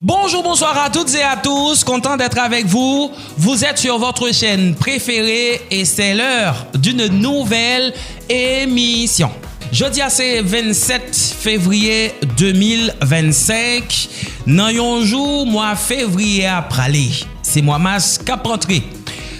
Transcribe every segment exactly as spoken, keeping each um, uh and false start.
Bonjour, bonsoir à toutes et à tous, content d'être avec vous. Vous êtes sur votre chaîne préférée et c'est l'heure d'une nouvelle émission. Jodi a se vennsèt fevriye de mil vennsenk. Nan yon jou, mwa fevriye a prale. Se mwa mas k ap rantre.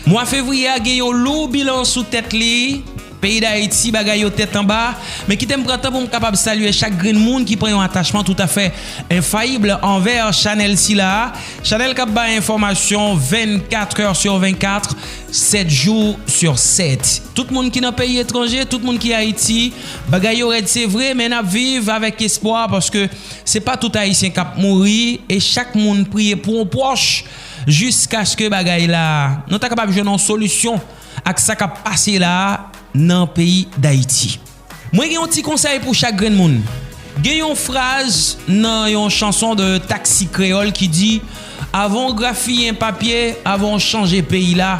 Mwa fevriye a gen yon lou bilan sou tèt li. Peyi Dayiti, bagay yo tèt anba, men kite m pran tan pou m kapab salye chak grenn moun ki pran yon atachman toutafè enfayib anvè chanèl sila a, chanèl k ap bay enfòmasyon vennkat è sou vennkat, sèt jou sou sèt. Tout moun ki nan peyi etranje, tout moun ki Ayiti, bagay yo rèd se vre, men n ap viv avèk espwa paske se pa tout Ayisyen k ap mouri e chak moun priye pou yon pwòch jiskaske bagay la, nou ta kapab jwenn yon solisyon ak sa k ap pase la a nan peyi Dayiti. Mwen gen yon ti konsèy pou chak grenn moun. Gen yon fraz nan yon chanson de Taxi Kreyòl ki di, avan w grafiyen papye, avan w chanje peyi la,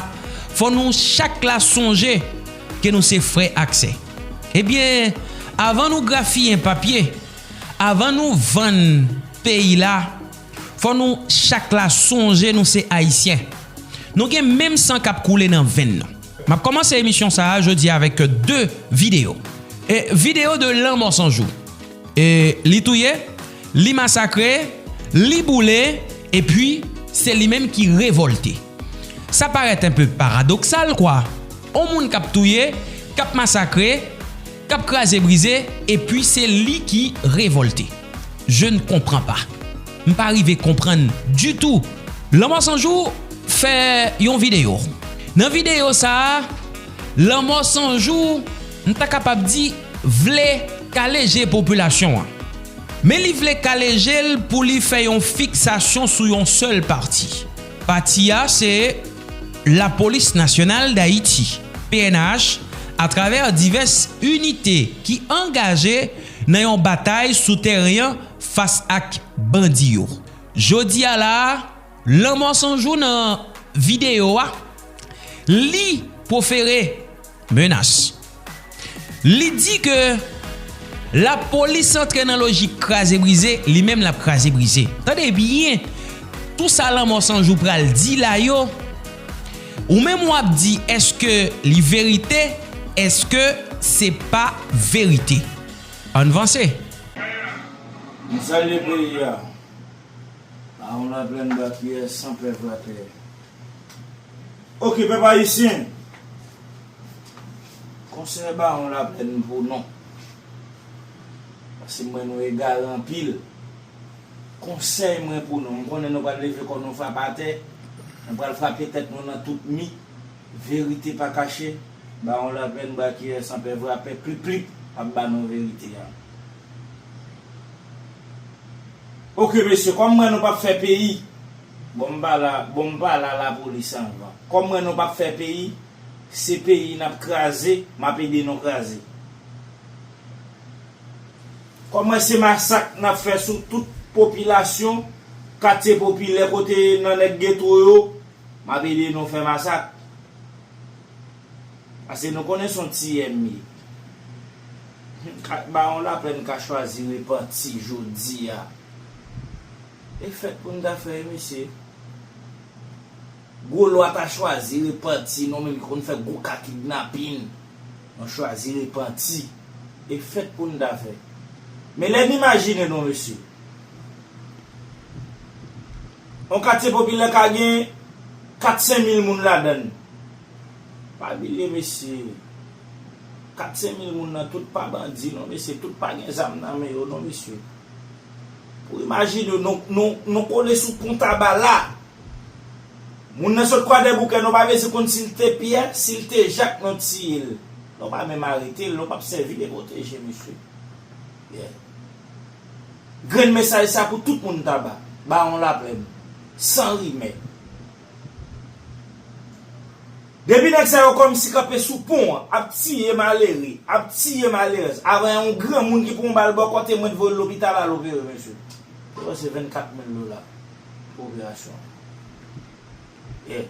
fò nou chak la sonje ke nou se frè ak sè. Ebyen, avan nou grafiyen papye, avan nou vann peyi la, fò nou chak la sonje nou se Ayisyen. Nou gen menm san k ap koule nan venn nou. M ap kòmanse emisyon sa a jodi avèk de videyo. E videyo de Lanmò San Jou. E li touye, li masakre, li boule, epi se li menm ki revòlte. Sa parèt enpe paradoksal, kwa. On moun k ap touye, k ap masakre, k ap kraze brize, epi se li ki revòlte. Je ne comprends pas. M pa rive konprann ditou. Lanmò San Jou fè yon videyo. Nan videyo sa a, Lanmò San Jou, m ta kapab di, vle kale je popilasyon an. Men li vle kale je l pou li fè yon fiksasyon sou yon sèl pati. Pati a se Lapolis Nasyonal Dayiti, P N H, atravè divès inite ki angaje nan yon batay sou teren an fas ak bandi yo. Jodi a la a, Lanmò San Jou nan videyo a, li pwofere menas. Li di ke lapolis antre nan lojik kraze brize, li menm l ap kraze brize. Tande byen, tou sa Lanmò San Jou pral di la yo, ou menm w ap di èske li verite, èske se pa verite. Ann vanse. M salye peyi a. Bawon Laplèn ba kiyès san pè vrapè. Oke, pèp ayisyen. Konsèy Bawon Laplèn pou nou. Paske m wè nou egare anpil. Konsèy mwen pou nou. M konnen nou pral leve kò nou frape atè. Nou pral frape tèt nou nan tout mi. Verite pa kache. Bawon Laplèn ba kiyès san pè vrapè plip plip ap ba nou verite a. Oke, mesye, kòm m wè nou p ap fè peyi, bon, m pale a, bon, m pale a lapolis anvan. Kòm m wè nou p ap fè peyi, se peyi n ap kraze, m ap ede nou kraze. Kòm m wè se masak n ap fè sou tout popilasyon, katye popilè kote nan nèg geto yo, m ap ede nou fè masak. Paske nou konnen se yon tiyè m ye. Ka, Bawon Laplèn ka chwazi repanti jodi a. E fèt pou n ta fè, mesye. Gwo lwa ta chwazi repanti, nou menm ki konn fè gwo ka kidnapin. Nou chwazi repanti. E fèt pou n ta fè. Men lè n imajine nou, mesye. Yon katye popilè ka gen kat senk mil moun ladan l. Pa bliye, mesye. Kat senk mil moun nan, tout pa bandi, non, mesye. Tout pa gen zam nan men yo, non, mesye. Pou imajine, nou, nou, nou kole sou Pon Taba la. Moun nan sot Kwadèboukè, nou pa bezwen konn si l te Pyè, si l te Jak, nou tiye l. Nou pa menm arete l, nou p ap sèvi de pwoteje, mesye. Yeah. Grenn mesaj sa pou tout moun Taba. Bawon Laplèn. San rimè. Depi nèg sa yo kòmsi kanpe sou pon an, ap tiye malere, ap tiye malerèz, avan yon granmoun ki pran yon bal bò kote mwen t voye l lopital al opere, mesye. Yo se vennkat mil dola pou operasyon an. Yeah.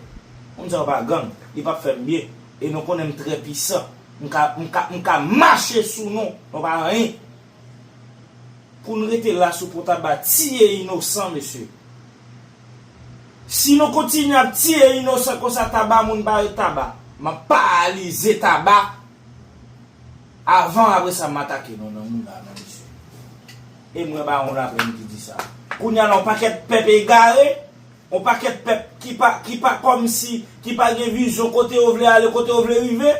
Moun sa yo pa gang, li p ap fè m byen. E nou konnen m trè pisan. M ka, m ka, m ka mache sou nou, nou pa anyen. Pou n rete la sou Pon Taba, tiye inosan, mesye. Si nou kontinye ap tiye inosan konsa, Taba moun pa ret Taba. M ap paralize Taba. Avan apre sa m atake nou nan moun la non mesye. E mwen Bawon Laplèn ki di sa. Kounye a la yon pakèt pèp egare, yon pakèt pèp ki pa ki pa kòmsi ki pa gen vizyon kote yo vle ale, kote yo vle rive.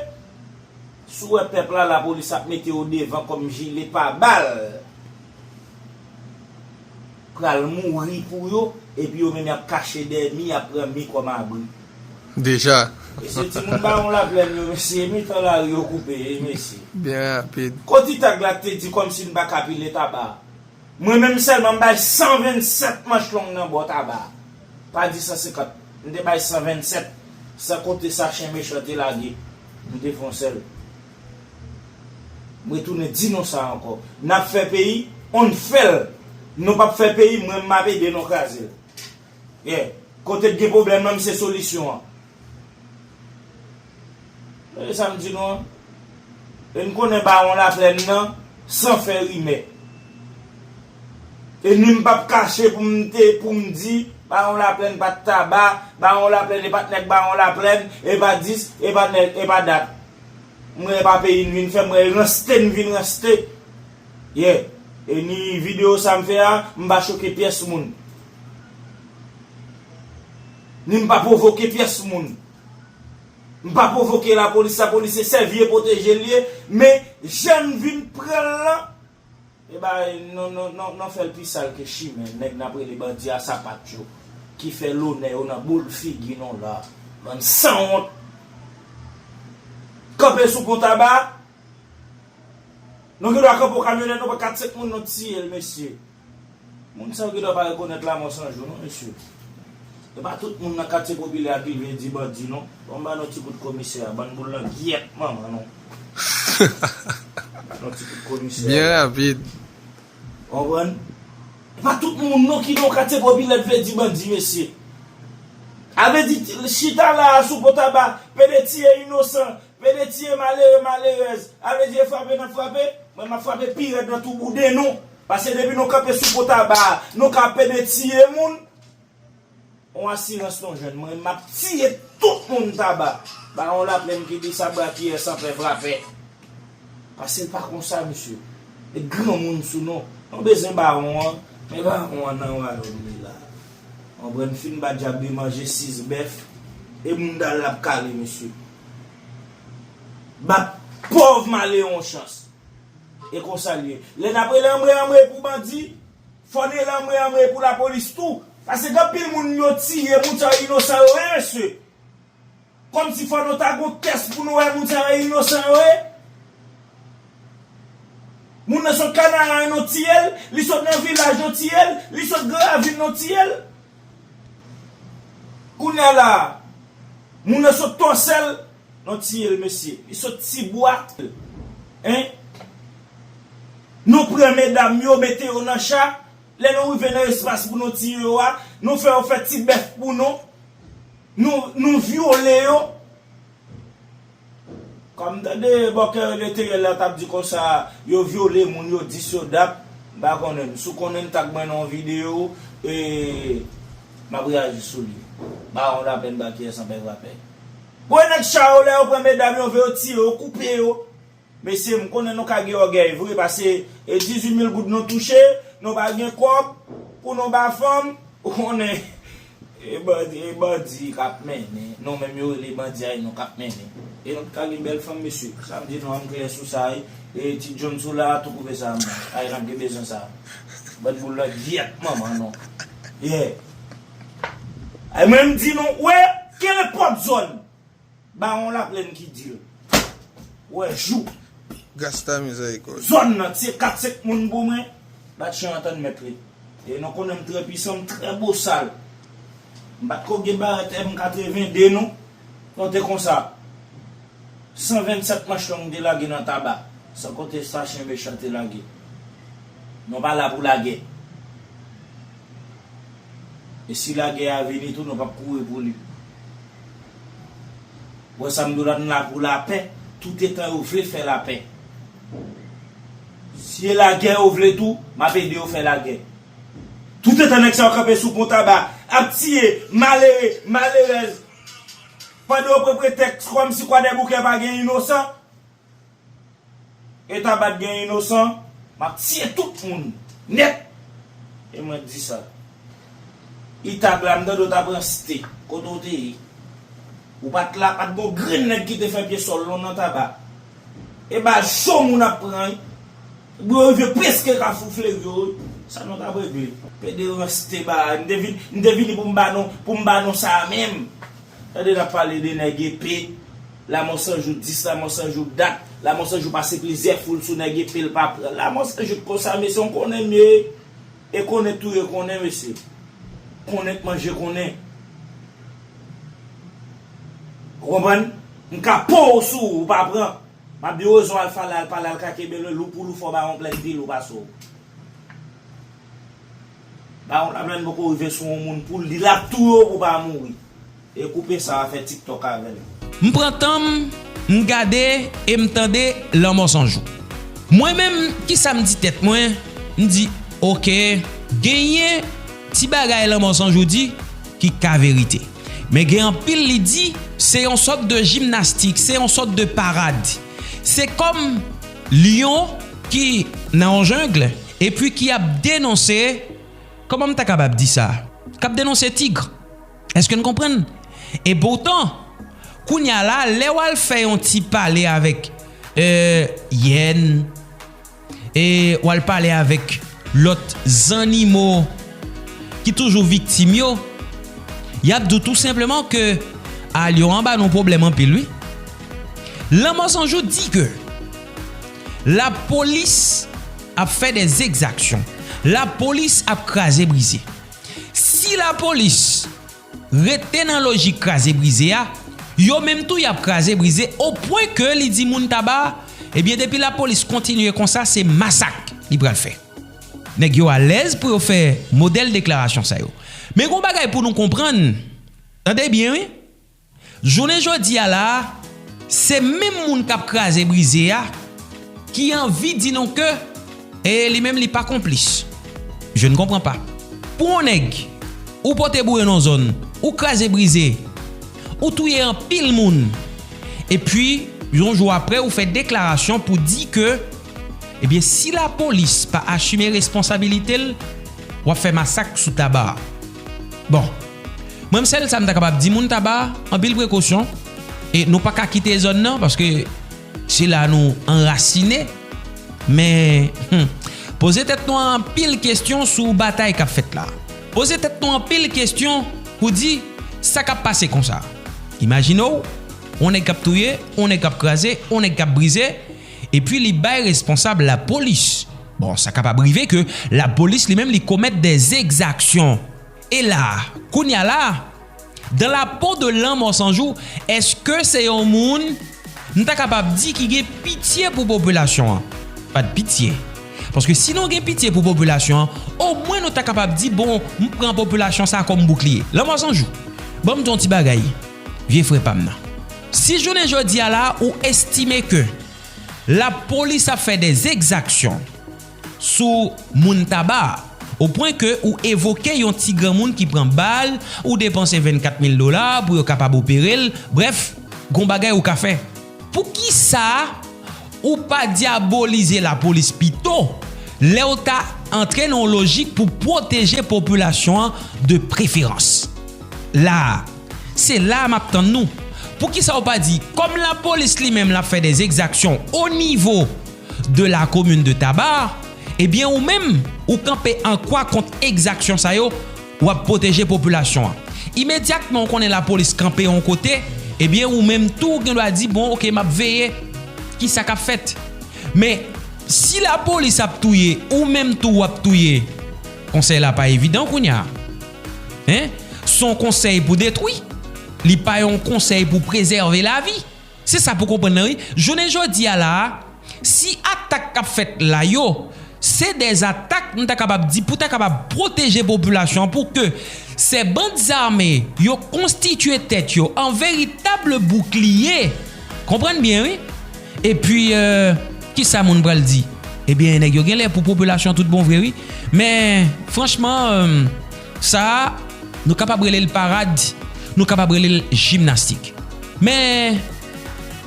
Si w wè pèp la, lapolis ap mete yo devan kòm jile pabal. Pral mouri pou yo, epi yo menm y ap kache dèyè mi, y ap pran mi kòm abri. Deja. Mesye, timoun Bawon Laplèn yo, mesye, mitan lari yo koupe, e mesye. Byen rapid. Kote tag la te di kòmsi n pa ka pile Taba. Mwen menm sèlman m bay san vennsèt manch long nan bò Taba. Pa di san senkant. M te bay san vennsèt, san konte sa chen mechan te lage. M te fè yon sèl. M retounen di nou sa ankò. N ap fè peyi, on n fè l. Nou p ap fè peyi, mwen m ap ede nou kraze l. Yeah. Kote k gen pwoblèm nan, m se solisyon an. Tande sa m di nou an. E n konnen Bawon Laplèn nan san fè rimè. E ni m p ap kache pou m te pou m di Bawon Laplèn pa t Taba, Bawon Laplèn e pa t nèg Bawon Laplèn, e pa dis, e pa nèg, e pa dat. Mwen e pa peyi n vin fè, mwen e ranste n vin ranste. Yeah. E ni videyo sa m fè a, m pa choke pyès moun. Ni m pa pwovoke pyès moun. M pa pwovoke lapolis, lapolis se sèvi e pwoteje l ye, men jan n vin pran l lan, e bay, nou, nou, nou, nou fè l pi sal ke chimè nèg n ap rele bandi a sapat yo, ki fè lonè yo nan boul figi nou la. Bann sanwont. Kanpe sou pon Taba, nou gen dwa kanpe yon kamyonèt, nou pran kat senk moun, nou tiye l, mesye. Moun sa yo gen dwa pa rekonèt lanmò san jou, non, mesye. E pa tout moun nan katye popilè a ki vle di bandi, non. Bon, m ba nou ti kout komisè a, bann boul nan gyèt manman nou. M ba nou ti kout komisè a. Byen rapid. Konprann? E pa tout moun, non, ki nan katye popilè vle di bandi, mesye. A vle di, chita la a sou pon Taba, pede tiye inosan, pede tiye malere, malerèz. A vle di e frape n ap frape? Mwen m ap frape pi rèd nan tou bouden nou. Paske depi nou kanpe sou pon Taba a, nou ka pede tiye moun. On asirans nou jwenn. Mwen m ap tiye tout moun Taba. Bawon Laplèn ki di sa, brakiyè san pè frapè. Paske l pa konsa, mesye. E granmoun sou nou. Nou bezwen bawon an, men bawon an nan wayòm li la. Konprann, fin ba dyab li manje sis bèf, e mounda l ap kale, mesye. Ba pòv malere yon chans. E konsa l ye. Lè n ap rele anmwe anmwe pou bandi, fò n rele anmwe anmwe pou lapolis tou. Paske gen anpil moun yo tiye, moun sa yo inosan yo ye, mesye. Kòmsi fò nou ta gon tès pou nou wè moun sa yo inosan yo ye. Moun nan sot Kanaran nou tiye l, li sot nan vilaj nou tiye l, li sot Gran Ravin nou tiye l. Kounye a la, moun nan sot Tòsèl, nou tiye l, mesye. Li sot Tibwa. Hein? Nou pran medam yo, mete yo nan cha. Lè nou rive nan espas pou nou tiye yo a, nou fè yo fè ti bèf pou nou. Nou, nou vyole yo. Kòm m tande bòkè leteryèl la t ap di konsa, yo vyole moun, yo dis yo dat, m pa konnen. Si w konnen, tag mwen nan yon videyo, e m ap reyaji sou li. Bawon Laplèn, brakiyè san pè frapè. Bon, e nèg cha yo, lè yo pran medam yo, vle yo tiye yo, koupe yo. Mesye, m konnen nou ka gen ògèy vre, paske e dizuit mil goud nou touche, nou pa gen kòb pou nou ba fanm, ou konnen. E bandi, e bandi k ap mennen. Nou menm yo rele bandi a, e nou k ap mennen. E nou t ka gen bèl fanm, mesye. Sa m di nou, an m klè sou sa, e, e ti Jones ou la, tou koupe sa, mwen. Ay, n ap gen bezwen sa. Bann boul nan gyèt manman nou. Yeah. Ay, mwen m di nou, wè, kenenpòt zòn. Bawon Laplèn ki di l. Wè jou. Gasta mizèrikòd. Zòn nan, tiye kat senk moun pou mwen. Bat chen antann mèt li. E nou konnen m trè pwisan, m trè bosal. M pa t ko gen barèt M katreven de non. Konte konsa. San vennsèt manch long m te lage nan Taba. San konte sa chen mechan te lage. Nou pa la pou lagè. E si lagè a vini tou, nou p ap kouri pou li. Ou wè sa m di w la, n la pou lapè, toutetan yo vle fè lapè. Si e lagè yo vle tou, m ap ede yo fè lagè. Toutetan nèg sa yo kanpe sou pon Taba, ap tiye malere, malerèz, pandan yo pran pretèks kòmsi Kwadèboukè pa gen inosan. E Taba t gen inosan, m ap tiye tout moun nèt. E mwen di sa. Itab la, m tande w t ap ranste. Kote w te ye? Ou pa t la, pa t gen yon grenn nèg ki te fè pye sòl non nan Taba. E bal cho moun ap pran, wi. Yo rive prèske Kafou Fleri yo, wi. Sa nou t ap regle? Pede ranste ba, m te vin, m te vini pou m ba non, pou m ba non sa a menm. Tande n ap pale de nèg epe. Lanmò San Jou dis, Lanmò San Jou dat. Lanmò San Jou pase plizyè foul sou nèg epe, l pa pran. Lanmò San Jou t konsa, mesye, w konnen m ye. E konnen touye konnen, mesye. Konnen k manje konnen. Ou konprann? M ka po w sou ou, ou pa pran. M ap di w rezon al fale, al pale, al ka kenbe l, lou pou lou, fò Bawon Plèn pi lou pase w. Bawon Laplèn poko rive sou yon moun pou l di l ap touye w pou w pa mouri. E koupe sa a, fè TikTok avè l. M pran tan m, m gade e m tande Lanmò San Jou. Mwen menm, kisa m di tèt mwen? M di, oke, genyen ti bagay Lanmò San Jou di ki ka verite. Men gen anpil li di, se yon sòt de jimnastik, se yon sòt de parad. Se kòm lyon ki nan yon jeng, epi ki ap denonse, kòman m ta kapab di sa? K ap denonse tig. Èske n konprann? Epoutan, kounye a la, lè w al fè yon ti pale avèk, euh, yèn, e w al pale avèk lòt zannimo ki toujou viktim yo, y ap di w tou senpleman ke, a, lyon an ba nou pwoblèm anpil, wi. Lanmò San Jou di ke lapolis ap fè dè egzaksyon. Lapolis ap kraze brize. Si lapolis rete nan lojik kraze brize a, yo menm tou y ap kraze brize, o pwen ke li di moun Taba, ebyen, depi lapolis kontinye konsa, se masak li pral fè. Nèg yo alèz pou yo fè modèl deklarasyon sa yo. Men gon bagay pou nou konprann, tande byen, wi. Jounen jodi a la, se menm moun k ap kraze brize a ki anvi di nou ke, e, li menm li pa konplis. Je ne comprends pas. Pou yon nèg, ou pote boure nan zòn, ou kraze brize, ou touye anpil moun, epi yon jou apre ou fè deklarasyon pou di ke, ebyen, si lapolis pa asime responsabilite l, w ap fè masak sou Taba. Bon, mwen, sèl sa m ta kapab di moun Taba, anpil prekosyon, e nou pa ka kite zòn nan, paske se la nou anrasine. Men, hmm, poze tèt nou anpil kesyon sou batay k ap fèt la. Poze tèt nou anpil kesyon pou di sa k ap pase konsa. Imajine w, yon nèg k ap touye, yon nèg k ap kraze, yon nèg k ap brize, epi li bay responsab lapolis. Bon, sa kapab rive ke lapolis li menm li komèt dè egzaksyon. E la, kounye a la, dans la peau de Lanmò San Jou, èske se yon moun, m ta kapab di, ki gen pitye pou popilasyon an? Pa de pitye. Paske si nou gen pitye pou popilasyon an, omwen nou ta kapab di, bon, m pran popilasyon sa a kòm boukliye. Lanmò San Jou, ban m di yon ti bagay, vye frè pa m nan. Si jounen jodi a la, ou estime ke lapolis ap fè dè egzaksyon sou moun Taba, o pwen ke ou evoke yon ti granmoun ki pran bal, ou depanse vennkat mil dola pou yo kapab opere l, brèf, gon bagay ou ka fè. Poukisa ou pa dyabolize lapolis pito, lè w ta antre nan yon lojik pou pwoteje popilasyon an de preferans? La, se la a m ap tann nou. Poukisa w pa di, kòm lapolis li menm l ap fè dè egzaksyon o nivo de la komin de Taba, ebyen, ou menm, ou kanpe an kwa kont egzaksyon sa yo, w ap pwoteje popilasyon an. Imedyatman ou konnen lapolis kanpe yon kote, ebyen, ou menm tou, ou gen dwa di, bon, oke, m ap veye kisa k ap fèt. Men, si lapolis ap touye, ou menm tou w ap touye, konsèy la pa evidan kounye a. Hein? Se yon konsèy pou detwi. Li pa yon konsèy pou prezève lavi. Se sa pou konprann nan, wi. Jounen jodi a la a, si atak k ap fèt la yo, se dè atak, m ta kapab di, pou ta kapab pwoteje popilasyon an, pou ke se band zame yo konstitye tèt yo an veritab boukliye. Konprann byen, wi. Epi, euh, kisa moun pral di? Ebyen, nèg yo genlè pou popilasyon tout bon vre, wi. Men, franchman, euh, sa a, Nou kapab rele l parad, nou kapab rele l jimnastik. Men,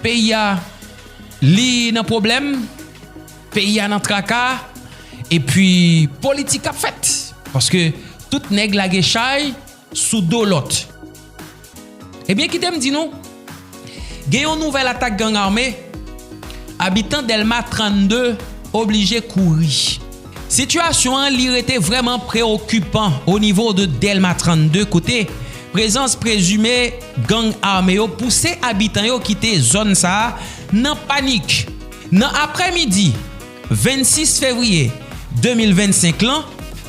peyi a, li nan pwoblèm, peyi a nan traka, epi politik ap fèt. Paske tout nèg lage chay sou do lòt. Ebyen, kite m di nou, gen yon nouvèl atak gang ame, abitan Dèlma trannde oblije kouri. Sitiyasyon an, li rete vrèman preokipan o nivo de Dèlma trannde, kote prezans prezime gang ame yo pouse abitan yo kite zòn sa a nan panik. Nan aprèmidi vennsis fevriye de mil vennsenk lan,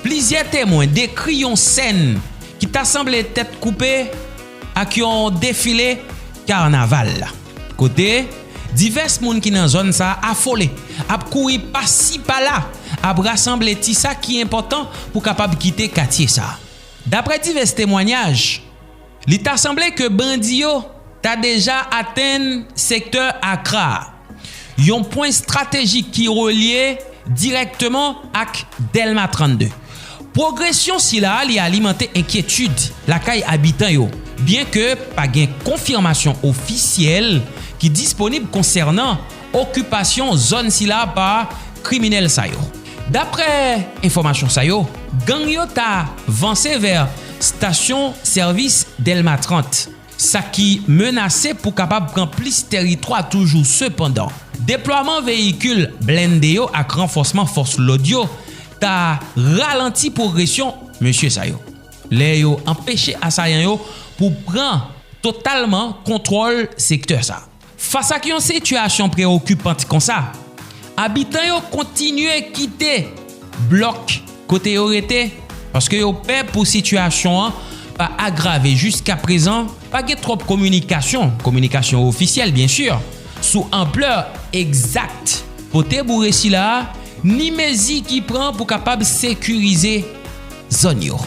plizyè temwen dekri yon sèn ki ta sanble tèt koupe ak yon defile kanaval, kote divès moun ki nan zòn sa a afole, ap kouri pasi pala, ap rasanble ti sa ki enpòtan pou kapab kite katye sa a. Daprè divès temwanyaj, li ta sanble ke bandi yo ta deja atenn sektè Akra a, yon pwen estratejik ki relye dirèkteman ak Dèlma trannde. Pwogresyon sila a, li alimante enkyetid lakay abitan yo, byenke pa gen konfimasyon ofisyèl ki disponib konsènan okipasyon zòn sila pa kriminèl sa yo. Daprè enfòmasyon sa yo, gang yo ta vanse vè stasyon sèvis Dèlma trant, sa ki menase pou kapab pran plis tèritwa toujou. Sepandan, deplwaman veyikil blende yo ak ranfòsman fòs lòd yo ta ralanti pwogresyon mesye sa yo, lè yo anpeche asayan yo pou pran totalman kontwòl sektè sa. Fas ak yon sitiyasyon preokipan konsa, abitan yo kontinye kite blòk kote yo rete, paske yo pè pou sitiyasyon an pa agrave. Jiskaprezan, pa gen twòp kominikasyon, kominikasyon ofisyèl, byen si, sou anplè egzak pote boure sila a, ni mezi ki pran pou kapab sekirize zòn yo.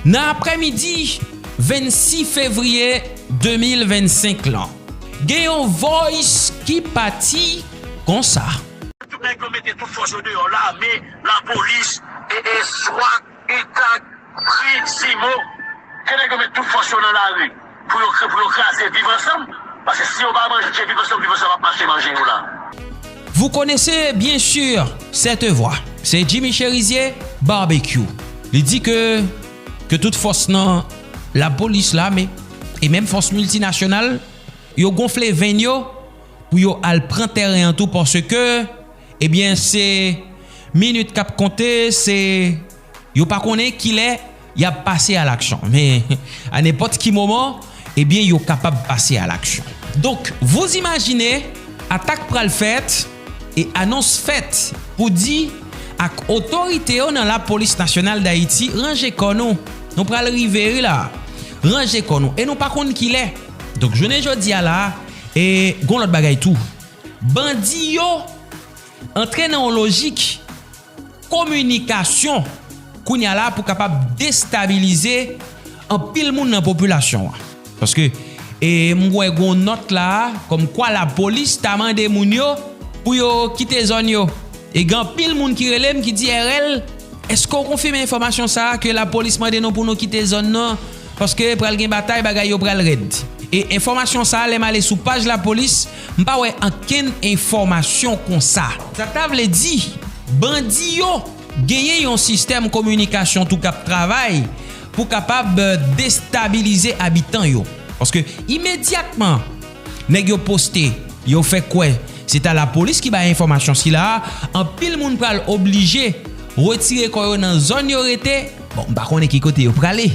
Nan aprèmidi vennsis fevriye de mil vennsenk lan, gen yon voice ki pati konsa. Tout nèg yo mete tout fòs yo deyò, lame, lapolis, e, e, swat, itag, pri, simo. Ke nèg yo met tout fòs yo nan lari pou yo, pou yo kraze Viv Ansanm. Paske si yo pa manje Viv Ansanm, Viv Ansanm ap mache manje yo la. Vous connaissez bien sûr cette voix. Se Jimmy Chérizier, Barbecue. Li di ke, ke tout fòs nan lapolis, lame, e menm fòs miltinasyonal, yo gonfle venn yo pou yo al pran teren an tou, paske, ebyen, se minit k ap konte, se, yo pa konnen kilè y ap pase a laksyon. Men, a nenpòt ki moman, ebyen, yo kapab pase a laksyon. Donk, vous imaginez, atak pral fèt e anons fèt pou di ak otorite yo nan Lapolis Nasyonal Dayiti, ranje kò nou. Nou pral rive, wi, la. Ranje kò nou. E nou pa konn kilè. Donk, jounen jodi a la, e gon lòt bagay tou. Bandi yo antre nan yon lojik kominikasyon kounye a la pou kapab destabilize anpil moun nan popilasyon an. Paske, e, m wè gon nòt la, kòmkwa lapolis ta mande moun yo pou yo kite zòn yo. E gen anpil moun ki rele m, ki di, R L, èske w konfime enfòmasyon sa a ke lapolis mande nou pou nou kite zòn nan? Paske pral gen batay, bagay yo pral rèd. E enfòmasyon sa a, lè m ale sou paj lapolis, m pa wè ankenn enfòmasyon konsa. Sa ta vle di, bandi yo genyen yon sistèm kominikasyon tou k ap travay pou kapab, euh, destabilize abitan yo. Paske imedyatman nèg yo poste, yo fè kwè se ta lapolis ki bay enfòmasyon sila a, anpil moun pral oblije retire kò yo nan zòn yo rete. Bon, m pa konnen ki kote yo prale.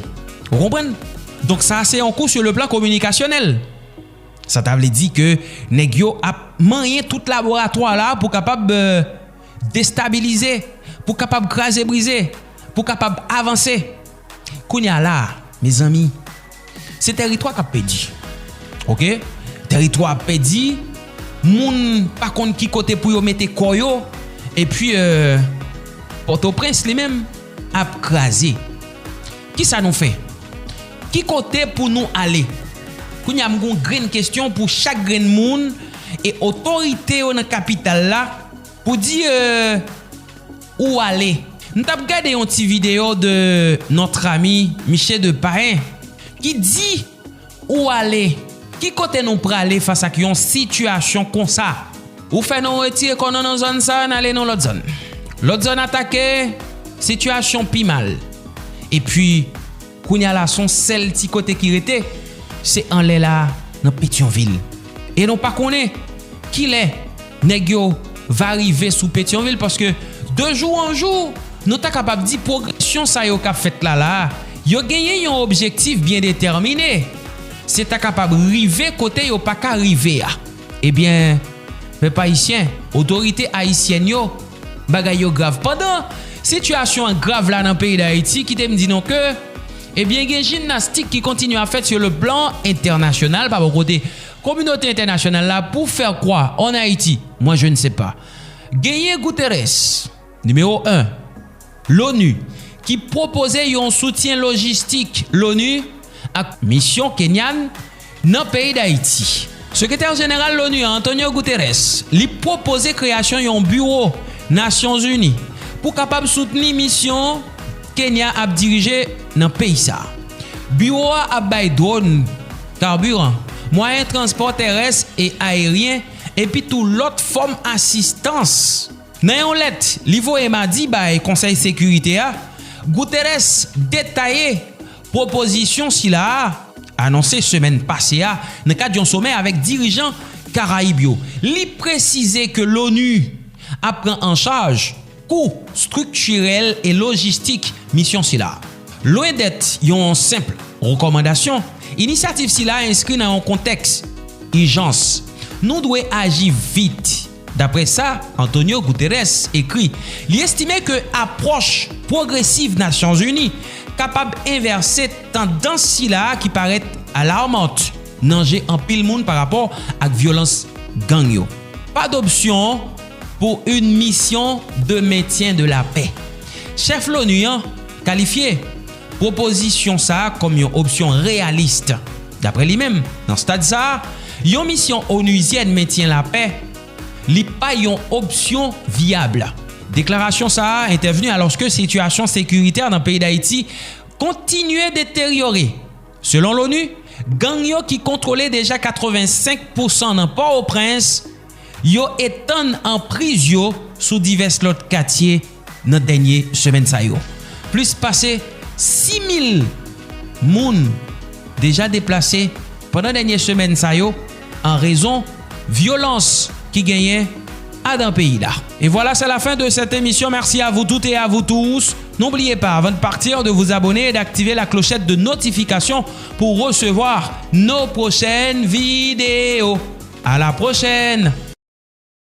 Ou konprann? Donk, sa se yon kou sur le plan kominikasyonèl. Sa ta vle di ke nèg yo ap manyen tout laboratwa la pou kapab, euh, destabilize, pou kapab kraze brize, pou kapab avanse. Kounye a la, mezanmi, se tèritwa k ap pèdi. Oke? Tèritwa ap pèdi, moun pa konn ki kote pou yo mete kò yo, epi, euh, Pòtoprens li menm ap kraze. Kisa nou fè? Ki kote pou nou ale? Kounye a, m gon grenn kesyon pou chak grenn moun e otorite yo nan kapital la pou di, euh, ou ale. M t ap gade yon ti videyo de notre ami Miché de Payen ki di ou ale, ki kote nou prale fas ak yon sitiyasyon konsa? Ou fè nou retire kò nou nan zòn sa, n ale nan lòt zòn. Lòt zòn atake, sitiyasyon pi mal. Epi, kounye a la, se yon sèl ti kote ki rete, se anlè la, nan Petyonvil. E nou pa konnen kilè nèg yo va rive sou Petyonvil, paske de jou an jou, nou ta kapab di pwogresyon sa yo k ap fèt la la, yo genyen yon objektif byen detèmine. Se ta kapab rive kote yo pa ka rive a. Ebyen, pèp ayisyen, otorite ayisyèn yo, bagay yo grav. Pandan sitiyasyon an grav la nan peyi Dayiti, kite m di nou ke, ebyen, gen jimnastik ki kontinye ap fèt sur le plan international, pa bò kote kominote entènasyonal la, pour faire quoi en Haïti? Moi, je ne sais pas. Genyen Guterres, nimewo en, l'ONU, ki pwopoze yon soutyen lojistik l'ONU ak misyon kenyan nan peyi Dayiti. Sekretè Jeneral l'ONU a, Antonio Guterres, li pwopoze kreyasyon yon biwo Nasyonzini pou kapab soutni misyon Kenya ap dirije nan peyi sa a. Biwo a ap bay dwòn, kabiran, mwayen transpò terès e ayeryen, epi tou lòt fòm asistans. Nan yon lèt li voye madi bay Konsèy Sekirite a, Guterres detaye pwopozisyon sila a, anonse semèn pase a nan kad yon somè avèk dirijan Karayib yo. Li presize ke l'ONU ap pran an chaj kou estriktirèl e lojistik misyon sila. Lwen dèt yon senp rekòmandasyon, inisyativ sila enskri nan yon kontèks ijans. Nou dwe aji vit. Daprè sa Antonio Guterres ekri, li estime ke apwòch pwogresiv Nasyonzini kapab envèse tandans sila a ki parèt alarmant nan je anpil moun pa rapò ak vyolans gang yo. Pas d'option pour une mission de maintien de la paix. Chèf l'ONU an kalifye pwopozisyon sa a kòm yon opsyon reyalis. Daprè li menm, nan stad sa a, yon misyon onuzyèn mentyen lapè, li pa yon opsyon vyab. Deklarasyon sa a entèvni alòske sitiyasyon sekiritè nan peyi Dayiti kontinye deteryore. Selon l'ONU, gang yo ki kontwole deja katrevensenk pousan nan Pòtoprens, yo etann anpriz yo sou divès lòt katye nan dènye semèn sa yo. Plis pase sis mil moun deja deplase pandan dènye semèn sa yo an rezon vyolans ki genyen adan peyi la. Et voilà, c'est la fin de cette émission. Merci à vous toutes et à vous tous. N'oubliez pas, avant de partir, de vous abonner et d'activer la clochette de notification pour recevoir nos prochaines vidéos. À la prochaine!